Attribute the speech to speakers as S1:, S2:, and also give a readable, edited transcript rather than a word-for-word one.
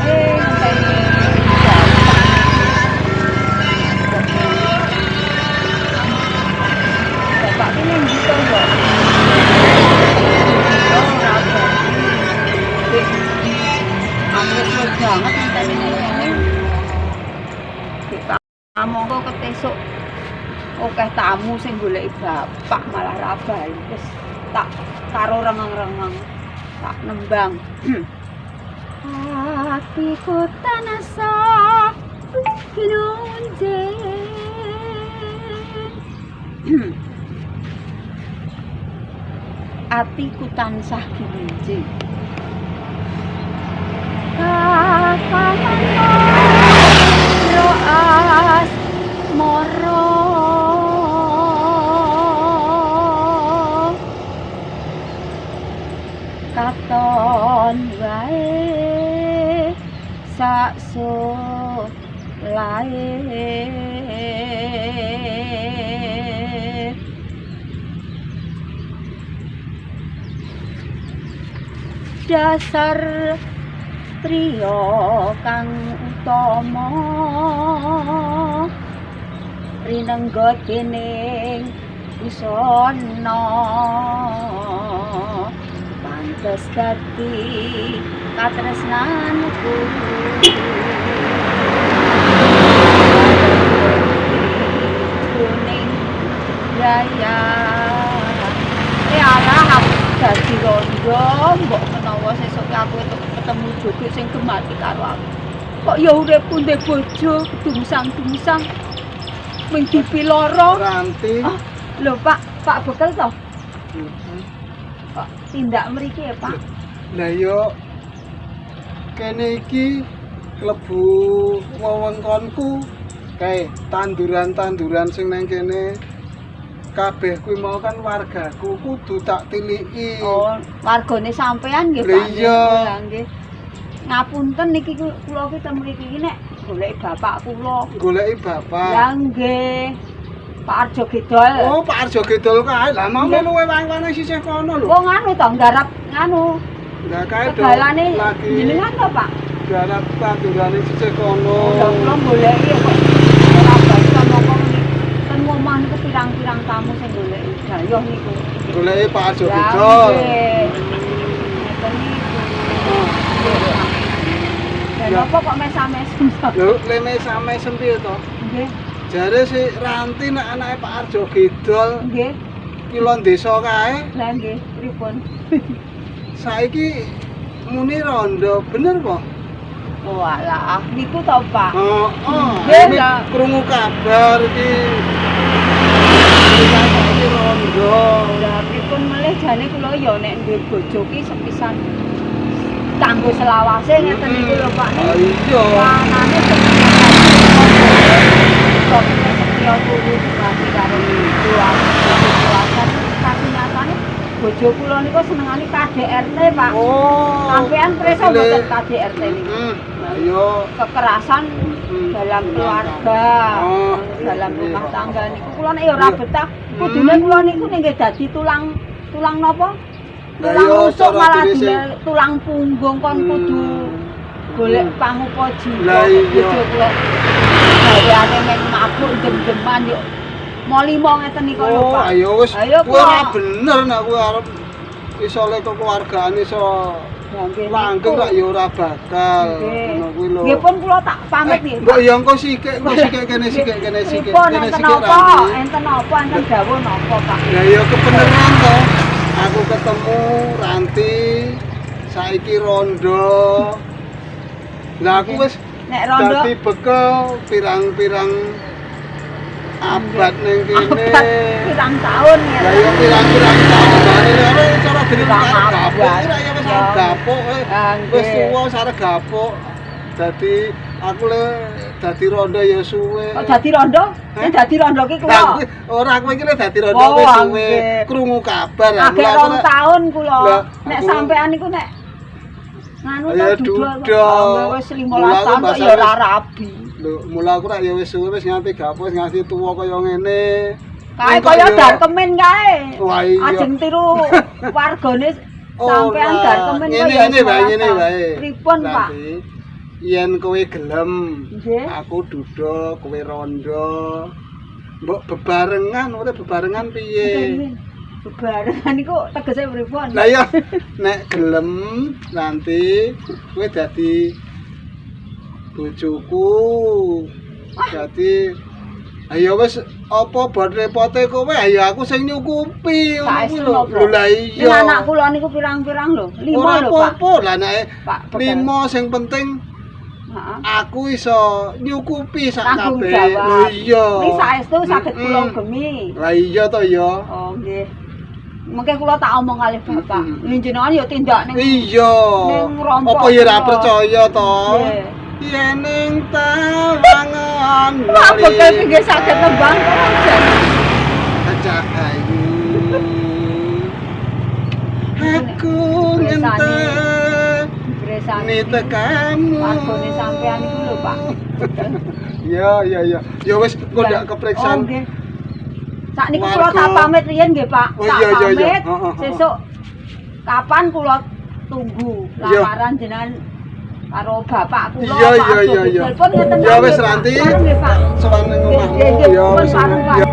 S1: Ngenteni bapak. Bapak ki ning ndi to, Mbok? Oh, ora apa. Dik, aku wis suwe banget ngenteni ning kene. Dik, monggo ketesuk akeh tamu sing goleki bapak malah ra bales. Tak karo rengeng-rengeng. Tak nembang. Atiku tansah ginunjing. Atiku tansah ginunjing. Kakang asmara, katon wae sak sulahe, dasar triya kang utama rinengga dening busana, pantes dadi katresnanku, kuning raya. Eh, alah, aku dadi rondo, mbok menawa sesuk aku entuk ketemu jogo sing gemati karo aku. Kok ya uripku ndek bojo dungsang-dungsang ming dipiloro.
S2: Ranti.
S1: Ah, lho Pak, Pak Bekel toh? Kok tindak mriki ya, Pak?
S2: Lah yo kene iki klebu wewengkonku. Kae tanduran-tanduran sing nang kene kabeh kuwi mau kan wargaku, kudu tak tiliki.
S1: Oh, wargane sampean nggih,
S2: Lha
S1: Pak?
S2: iya.
S1: Lah nggih. Ngapunten niki, kula ki ten mriki iki nek golek bapak kula.
S2: Goleki bapak.
S1: Lah nggih. Pak Arjo Gedol.
S2: Oh, Pak Arjo Gedol kae. Lah mau
S1: Iya.
S2: melu wewang-wewang sisih kono lho.
S1: Oh, nganu to, nggarap nganu.
S2: Lah kae do
S1: Tegalane
S2: lagi
S1: jenengan to, Pak?
S2: Garap tandurane sisih kono.
S1: Lah kula goleki ya kok ora basa mongko muni. Ten omah niku pirang-pirang tamu sing goleki dayoh niku.
S2: Goleki Pak Arjo
S1: Lah
S2: Gedol.
S1: nggih. Ngeten niku. Nggih, Pak. Dan
S2: Ya.
S1: apa kok mesam-mesem to?
S2: Lho, le mesam-mesem piye to?
S1: Nggih,
S2: Jare si Ranti nek anake Pak Arjo Gedol kilon desa kae,
S1: Lah nggih, pripun?
S2: Saiki muni rondo, bener po?
S1: Oh alah, niku to, Pak.
S2: Oh, oh,
S1: Nggih,
S2: ini
S1: lah.
S2: Krungu kabar iki. Iki saiki rondo.
S1: Lah pripun melih, jane kula ya nek duwe bojo ki sepisan kanggo selawase ngeten niku lho, Pak.
S2: Ah, iya.
S1: Panane kok setya turu mati karo bojo aku kelasan, tapi nyatane bojo kula niku senengane KDRT, Pak.
S2: Oh.
S1: Sampean preso
S2: Dadi
S1: mboten KDRT niku?
S2: Lah iya.
S1: Kekerasan dalam keluarga,
S2: Oh,
S1: dalam
S2: iya.
S1: rumah tangga niku kula nek ya ora betah. Kudune kula niku nek nggih dadi tulang tulang napa?
S2: Lah
S1: Tulang
S2: iya,
S1: rusuk
S2: cara
S1: malah
S2: dhewe sing-
S1: tulang punggung kon kudu golek pangupa jiwa.
S2: Lah iya.
S1: Bojo kula gaweane mek mabuk dem-deman yo molimo ngeten niku lho,
S2: Oh,
S1: Pak.
S2: ayo wis.
S1: Ayo
S2: Kuwi ora
S1: kok.
S2: bener nek kuwi arep iso le kekeluargaan iso
S1: Lah nggih
S2: langgeng
S1: niku.
S2: rak ya ora bakal.
S1: Nggih.
S2: Ngono kuwi lho.
S1: Nggih pun kula tak pamit nggih.
S2: Mbok ya engko sikik, engko sikik kene sikik kene sikik.
S1: Pripun,
S2: Kene
S1: enten
S2: sikik
S1: napa?
S2: Ranti.
S1: Enten napa? Enten dawuh napa, Pak?
S2: Ya ya kebeneran to. Aku ketemu Ranti saiki rondo. Lah aku wis
S1: Nek rondo
S2: dadi bekel pirang-pirang abad ning kene.
S1: Abad pirang tahun ya.
S2: Lah iya pirang-pirang tahun bare ora cara dene
S1: Pirang
S2: arep gapuk
S1: abad.
S2: ora ya wis arep gapuk eh.
S1: Ah,
S2: Wis
S1: nggih.
S2: tuwa wis arep gapuk. Dadi aku le dadi rondo ya suwe.
S1: Kok dadi rondo?
S2: Hah?
S1: Nek dadi rondo ki
S2: Lah
S1: kula.
S2: kuwi ora, kowe iki le dadi rondo
S1: Oh,
S2: wis suwe.
S1: nggih.
S2: Krungu kabar
S1: Agek
S2: mula aku
S1: 2
S2: nek-
S1: tahun kula.
S2: Lah,
S1: Nek sampean niku nek nganu
S2: Ya,
S1: ta duda.
S2: duda.
S1: Oh, wis 15
S2: Mula aku
S1: tahun kok
S2: bahasa
S1: ya ora
S2: wis-
S1: rabi.
S2: Lho, mula aku rak ya wis suwe, wis nganti gapuk, wis nganti tuwa kaya ngene.
S1: Kae
S2: Ning kok
S1: kaya
S2: ya-
S1: Darkemen kae.
S2: Wah, iya.
S1: Ajeng tiru wargane sampean
S2: Ora.
S1: Darkemen
S2: Ngene
S1: kaya
S2: ngene wae, ngene wae.
S1: Pripun, Pak?
S2: Nanti, yen kowe gelem,
S1: Nggih.
S2: aku duda, kowe rondo. Mbok bebarengan, ora bebarengan piye?
S1: Bebarengan niku tegese pripun?
S2: Lah ya, nek gelem nanti kowe dadi bojoku. Dadi ayo wis apa bot repote kowe, ayo aku sing nyukupi ngono kuwi
S1: Saestu
S2: lho.
S1: napa?
S2: Lho lah iya.
S1: Ning anak kula niku pirang-pirang lho, lima
S2: Ora
S1: lho, Pak.
S2: apa-apa lah nek
S1: Pak, bekel.
S2: lima sing penting
S1: Heeh.
S2: aku iso nyukupi sak
S1: Tanggung
S2: kabeh.
S1: jawab.
S2: Lho iya.
S1: Ning saestu saged kula
S2: Mm-mm.
S1: gemi.
S2: Lah iya to ya.
S1: Oh nggih. Mengke kula tak omong kalih bapak.
S2: Mm-mm.
S1: Jenengan ya tindak ning
S2: Iya.
S1: ning rompok
S2: Apa ya ora
S1: kula.
S2: percaya to?
S1: Nggih.
S2: Yen ing tawangan
S1: Pak bekel nggih saged nembang kok jan.
S2: Cahayu. Aku ngenteni
S1: Bresane.
S2: tekamu.
S1: Wargane sampean iku lho, Pak.
S2: Iya iya iya. Ya wis engko ndak kepriksan.
S1: Oh, nggih. Sakniku kula
S2: Warga.
S1: tak pamit riyen nggih, Pak.
S2: Oh,
S1: Tak
S2: iya, iya, iya.
S1: pamit.
S2: Heeh, heeh.
S1: Sesuk kapan kula tunggu
S2: Iya.
S1: lamaran jenengan karo bapak kula.
S2: Iya
S1: Pak
S2: iya
S1: Arjo
S2: iya iya.
S1: Telepon ngeten
S2: Ya wis
S1: nggih, Pak.
S2: Ranti.
S1: Bareng nggih, Pak.
S2: Sowan ning
S1: Nggih,
S2: omahmu
S1: nggih,
S2: ya
S1: pun
S2: wis.
S1: bareng, Pak.
S2: Ya.